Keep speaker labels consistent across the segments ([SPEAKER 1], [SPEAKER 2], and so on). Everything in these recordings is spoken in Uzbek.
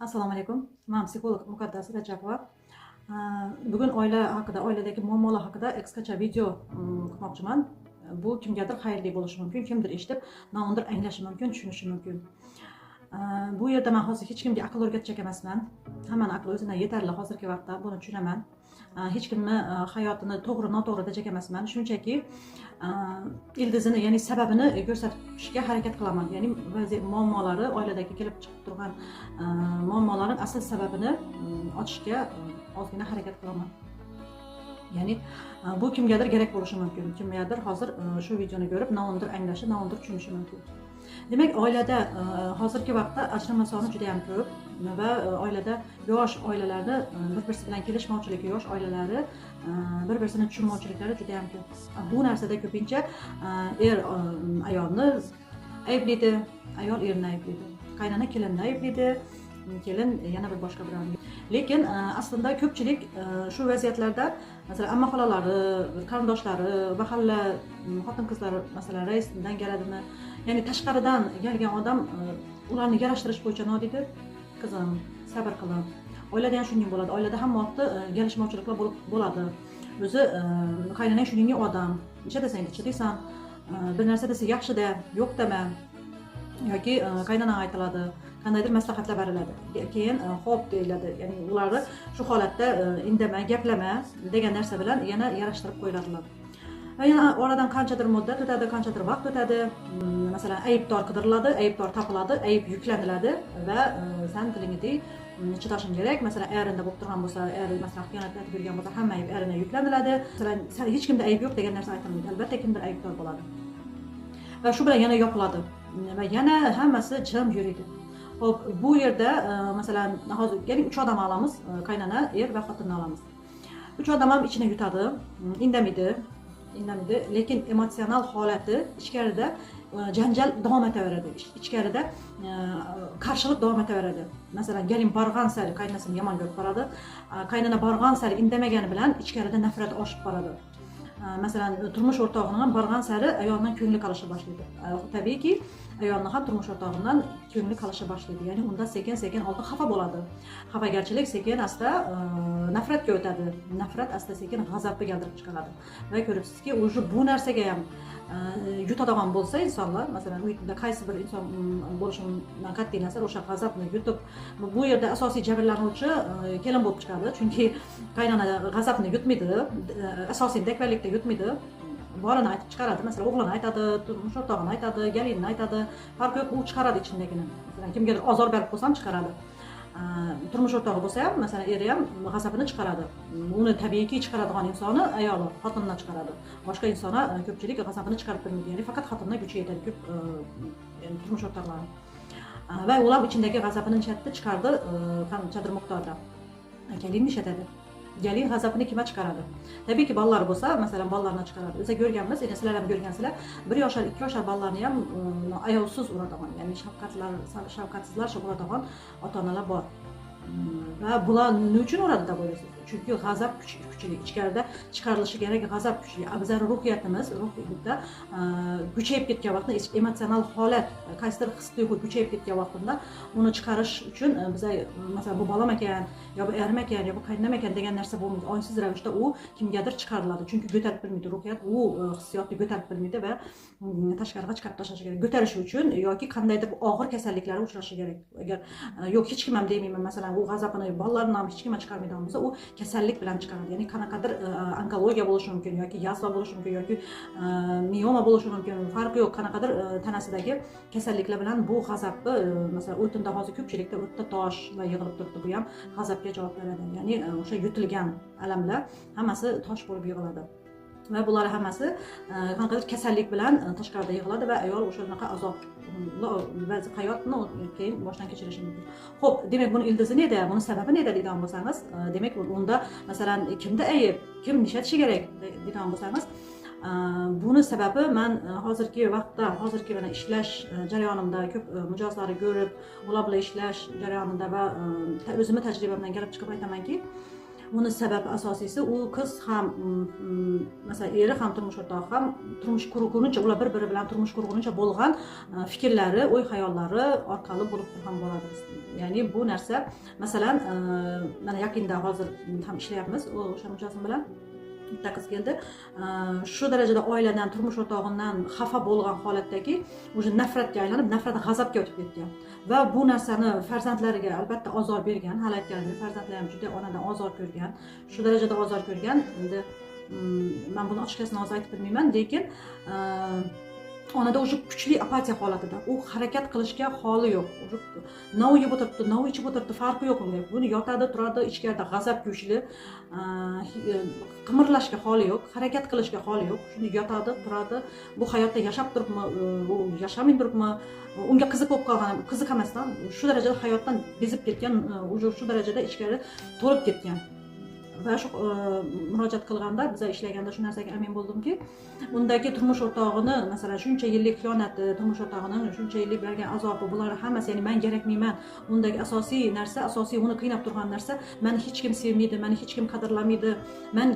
[SPEAKER 1] Assalomu alaykum. Man psixolog Muqaddas Rajabova. Bugun oila haqida, oiladagi muammolar haqida qisqacha video qilmoqchiman. Bu kimgadir xayrli bo'lishi mumkin, kimdir eshitib, noundir anglashi mumkin, tushunishi mumkin. Bu yerda men hozir hech kimga aql o'rgatacak emasman. Hammani aqli o'zidan yetarli hozirgi vaqtda, buni tushunaman. Hech kimni hayotini to'g'ri, noto'g'ri dejak emasman. Shunchaki ildizini, ya'ni sababini ko'rsatishga harakat qilaman. Ya'ni ba'zi muammolari, oiladagi kelib chiqib turgan muammolarning asl sababini ochishga ozgina harakat qilaman. Ya'ni bu kimgadir kerak bo'lishi mumkin. Kimgadir hozir shu videoni ko'rib, noundir anglashi, noundir tushunishi mumkin. Demak, oilada hozirgi vaqtda ajrama soni juda ham ko'p va oilada yosh oilalarni bir-birisi bilan kelishmovchiligi, yosh oilalari bir-birisini tushunmovchiliklari juda ham ko'p. Bu narsada ko'pincha er ayolni ayblaydi, ayol erni ayblaydi, qaynona kelinni ayblaydi, kelin yana bir boshqa birovni. Lekin aslida ko'pchilik shu vaziyatlarda, masalan, amma xolalari, qarindoshlari, mahalla xotin qizlari, masalan, raisdan keladimi, ya'ni tashqaridan kelgan odam ularni yarashtirish bo'yicha nima deydi? Qizim, sabr qilin. Oilada ham shunday bo'ladi. Oilada hamma vaqtda kelishmovchiliklar bo'ladi. O'zi qaynonang shuningga odam. Necha desang chidaysan. Bir narsa desa yaxshi-da, yo'q dema. Yoki qaynonang aytiladi, qandaydir maslahatlar beriladi. Keyin xo'p deyiladi. Ya'ni ularni shu holatda indama, gaplama degan narsa bilan yana yarashtirib qo'yiladilar. Va yana oradan qanchadir muddat o'tadi, qanchadir vaqt o'tadi. Masalan, aybdor qidiriladi, aybdor topiladi, ayb yuklaniladi va san tilingni tiy, chidashing kerak. Masalan, erinda bo'lib turgan bo'lsa, eri masalan xiyonat etib yurgan bo'lsa, hamma ayb erina yuklaniladi. Masalan, hech kimda ayb yo'q degan narsa aytilmaydi. Albatta kimdir aybdor bo'ladi. Va shu bilan yana yopiladi. Va yana hammasi jim yuriydi. Xo'p, bu yerda masalan, hozir ya'ni 3 odam olamiz, qaynona, er va xotinni olamiz. 3 odam ham ichini yutadi, indamaydi, lekin emotsional holati ichkarida janjal davom etaveradi. Ichkarida qarshilik davom etaveradi. Masalan, gelin borgan sari qaynonasini yomon ko'rib boradi. Qaynona borgan sari indamagani bilan ichkarida nafrat oshib boradi. Masalan, turmush o'rtog'ining ham borgan sari ayoldan ko'ngli qolishi boshlaydi. Tabiiyki, ayolni ham turmush o'rtog'idan ko'ngli qolishi boshlaydi. Ya'ni unda sekin-sekin oldin xafa bo'ladi. Xafagarchilik sekin asta nafratga o'tadi. Nafrat asta sekin g'azabga keltirib chiqaradi. Va ko'ribsizki, уже bu narsaga ham yutadigan bo'lsa insonlar, masalan, uyda qaysi bir inson bo'lishidan qat'iy nazar o'sha g'azabni yutib, bu yerda asosiy jabrlanuvchi kelin bo'lib chiqadi. Chunki qaynona g'azabni yutmaydi, asosiy dakvalikda yutmaydi. Borini aytib chiqaradi. Masalan, o'g'lini aytadi, turmush o'rtog'ini aytadi, gelinini aytadi. Farqi yo'q, u chiqaradi ichindagini. Masalan, kimgadir ozor berib qo'ysa ham chiqaradi. Turmush o'rtog'i bo'lsa ham, masalan, eri ham g'azabini chiqaradi. Uni tabiiyki chiqaradigan insoni ayoli, xotindan chiqaradi. Boshqa insona ko'pchilik g'azabini chiqarib bilmaydi. Ya'ni faqat xotindan kuchi yetadi ko'p, ya'ni turmush o'rtoqlari. Va ular ichindagi g'azabini nishatdi, chiqardi, qanchadir miqdorda. Kelin nishatadi. Gelin g'azabini kima chiqaradi? Tabiiyki bolalar bo'lsa, masalan, bolalarni chiqaradi. O'zi ko'rganmiz, endi sizlar ham ko'rgansizlar, 1 yoshar, 2 yoshar bolalarni ham ayovsiz uradigan, ya'ni shafqatsizlarcha uradigan ota-onalar bor. Va bular nima uchun uradi deb o'ylaysiz? Chunki g'azab kuchli, ichkarida chiqarilishi kerak g'azab kuchli. Bizlar ruhiyatimiz, ruhiyatda kuchayib ketgan vaqtda emotsional holat, qaysidir his tuyg'u kuchayib ketgan vaqtida uni chiqarish uchun bizlar, masalan, bu bolam ekan, yo bu erim ekan, yo bu qaynonam ekan degan narsa bo'lmaydi. Ongsiz ravishda u kimgadir chiqariladi. Chunki ko'tarib bilmaydi ruhiyat, u hissiyotni ko'tarib bilmaydi va tashqariga chiqarib tashlashi kerak. Ko'tarishi uchun yoki qandaydir og'ir kasalliklarga uchrashi kerak. Agar yo'q, hech kim ham demayman, masalan, u g'azabini bolalarini ham hech kim chiqarmaydigan bo'lsa, u kasallik bilan chiqaradi. Ya'ni qanaqadir onkologiya bo'lishi mumkin yoki yazva bo'lishi mumkin yoki mioma bo'lishi mumkin. Farqi yo'q, qanaqadir tanasidagi kasalliklar bilan bu g'azabni, masalan, o'tinda hozir ko'pchilikda o'tda toshlar yig'ilib turibdi. Bu ham g'azabga javob beradi. Ya'ni o'sha yutilgan alamlar hammasi tosh bo'lib yig'iladi. Va bular hammasi qanaqadir kasallik bilan tashqarida yig'iladi va ayol o'shanaqa azob va hayotni keyin boshdan kechirishi mumkin. Xo'p, demak, buni ildizi neda, buni sababi neda deydigan bo'lsangiz, demak, unda masalan kimda ayb, kim nishatishi kerak deydigan bo'lsangiz, buni sababi men hozirgi vaqtda, hozirgi mana ishlash jarayonimda ko'p mijozlarni ko'rib, ular bilan ishlash jarayonida va o'zimni tajribamdan kelib chiqib aytamanki, Uni sababi asosiysi, u qiz ham, masalan, eri ham, turmush o'rtog'i ham turmush qurgunicha, ular bir biri bilan turmush qurgunicha bo'lgan fikrlari, o'y xayollari orqali bo'lib turgan bo'ladi. Ya'ni bu narsa, masalan, mana yaqinda hozir ham ishlayapmiz o'sha mijozim bilan. Bitta qiz keldi, shu darajada oiladan, turmush o'rtog'idan xafa bo'lgan holatdaki, уже nafratga aylanib, nafrat g'azabga o'tib ketgan va bu narsani farzandlariga albatta ozor bergan. Hali aytganimdek, farzandlar ham juda onadan ozor ko'rgan, shu darajada ozor ko'rgan. Endi man buni ochiqchasini hozir aytib bilmayman, lekin onada уже kuchli apatiya holatida, u harakat qilishga holi yo'q, уже na u yeb o'tiribdi, na u ichib o'tiribdi, farqi yo'q unga. Buni yotadi, turadi, ichkarida g'azab kuchli, qimirlashga holi yo'q, harakat qilishga holi yo'q, shunday yotadi, turadi. Bu hayotda yashab turibmi, u yashamay turibmi, unga qiziq bo'lib qolgan, qiziq emasdan, shu darajada hayotdan bezib ketgan, уже shu darajada ichkari to'lib ketgan. Va shu murojaat qilganda, biza ishlaganda shu narsaga amin bo'ldimki, undagi turmush o'rtog'ini, masalan, shuncha yillik xiyonati, turmush o'rtog'ini shuncha yillik bergan azobi, bular hammasi, ya'ni man kerakmayman, undagi asosiy narsa, asosiy uni qiynab turgan narsa: mani hech kim sevmaydi, mani hech kim qadrlamaydi, man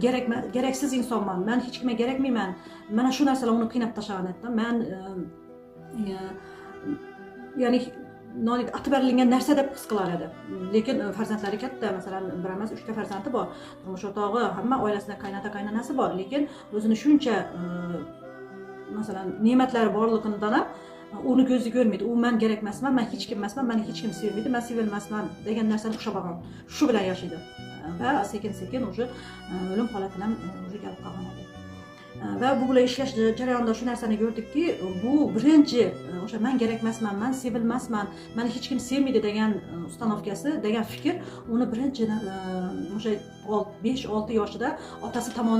[SPEAKER 1] keraksiz insonman, man hech kimga kerakmayman. Mana shu narsalar uni qiynab tashlagan edi. Man ya'ni atib berilgan narsa deb his qilar edi. Lekin farzandlari katta, masalan, bir emas, uchta farzandi bor, turmush o'rtog'i, hamma oilasida qaynota, qaynonasi bor, lekin o'zini shuncha masalan, ne'matlari borligidan ham uni ko'zi ko'rmaydi. U man kerak emasman, man hech kim emasman, mani hech kim sevmaydi, man sevilmasman degan narsani ushlab olgan, shu bilan yashaydi va sekin sekin уже o'lim holatini ham уже kelib qolgan edi. Va bu bilan ishlash jarayonida shu narsani ko'rdikki, bu birinchi o'sha man kerak emasman, man sevilmasman, mani hech kim sevmaydi degan установка si, degan fikr uni birinchi o'sha 5-6 yoshida otasi tomonidan.